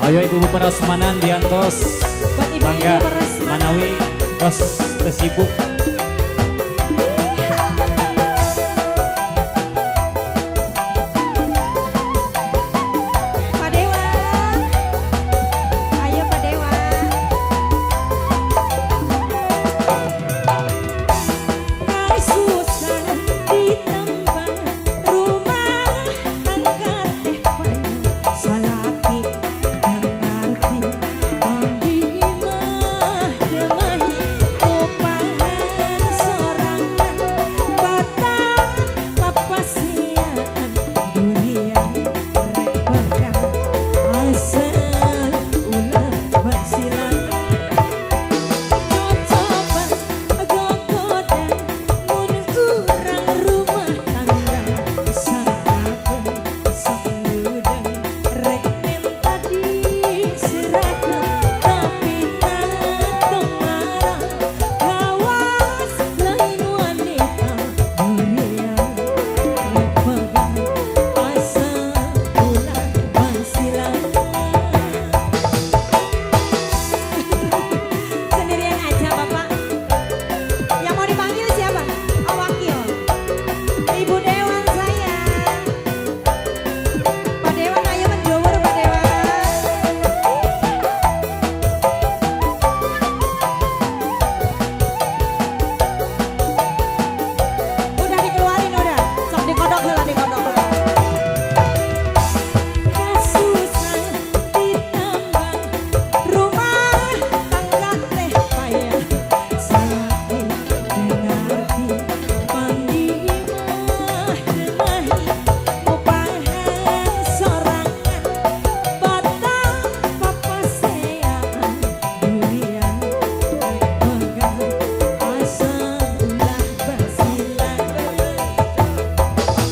Ayo ibu-ibu perasmanan diantos. Buat ibu-ibu Mangga perasmanan. Manawi tos teu sibuk. Pak Dewa. Ayo Pak Dewa. Kasusah ditambah rumah tangga teh payah salaki ngarti pangimah demahi upahan sorangan batang papasian durian rek pegang asal ulah basilan. Cocoban gogodan mun urang rumah tangga sakakeun sok ludeng rek minta diserahkeun tapi tong marah kawas lain wanita durian rek pegang asal ulah basilan. Sendirian aja Bapak. Yang mau dipanggil siapa? Oh wakil. Ibu Dewan saya. Pak Dewan ayo menjawab Pak Dewan. Udah dikeluarin udah. Sok dikodok heula dikodok. Kasusah ditambah rumah tangga teh payah salaki ngarti pangimah demahi upahan sorangan batang papasean durian rek pegang asal ulah basilan.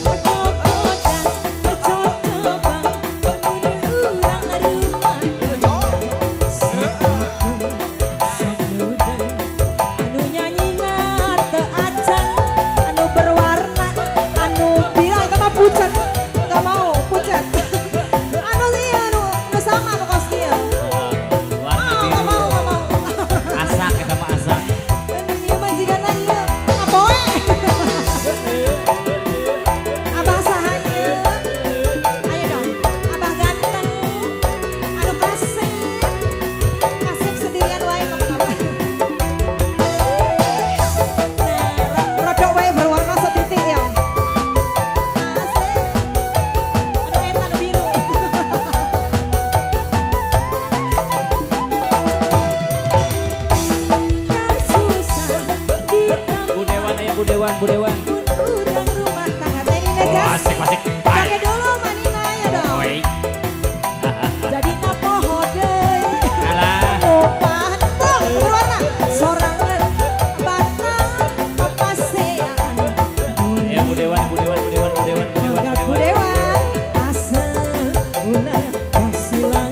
Gogodan cocoban mun urang rumah tangga sakakeun sok ludeng anu nyanyina teu acan anu berwarna anu bilang eta mah pucet nggak mau pucet anu ieu anu nu sama anu kos kieu. Warna Ah, nggak biru. mau nggak mau. Asak eta mah asak. Anu ieu mah jigana ieu apoe abah saha ieu ayo dong abah ganteng anu kasep kasep sendirian wae kapan. Nah, rodok wae berwarna setitik ya. Asik. Anu eta anu biru. Kasusah Bu Dewan ayo Bu Dewan, Bu Dewan. mun urang rumah tangga teh ini Oh, gas. asik asik. Pakai dulu manina ya dong. Oi. Jadi napoho deui. Alah. Upahan tuh berwarna sorangan batang papasean. Ya Bu Dewan, Bu Dewan, Bu Dewan, Bu Dewan, Bu Dewan, Mangga Bu Bu Dewan. Dewan asal ulah basilan.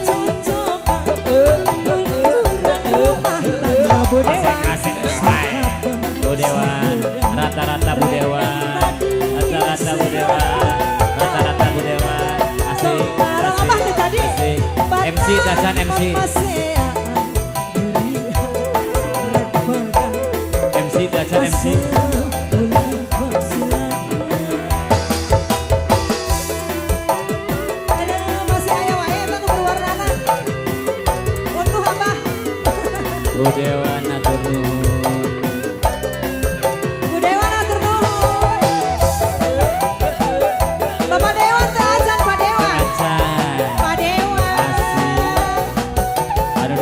Cocoban mun urang rumah tangga Bu Asik Dewan. asik. Hai. Bu Dewan, rata-rata Bu Dewan. Rata-rata Bu Dewan. Rata-rata Bu Dewan. Asik. Barang apa Asik. tuh tadi? Asik. MC Tasan MC. MC Tasan MC. Masih aya wae eta nu berwarnana. Untuh abah. Bu Dewan atur nuhun. Bu Dewan atur nuhun. Bapak Dewan teh acan Pak Dewan. Acan. Pak Dewan. Asik. Anu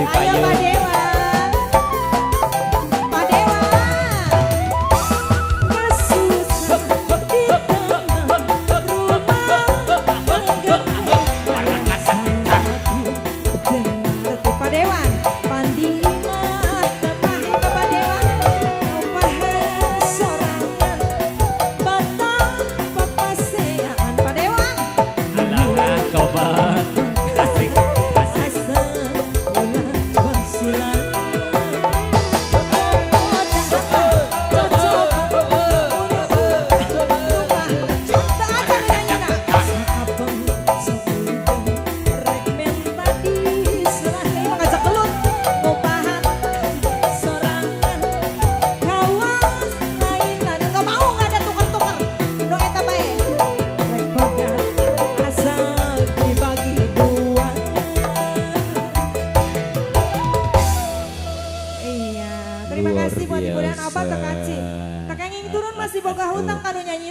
Pak teu kaci. Teu kenging turun masih boga hutang kanu nyanyi.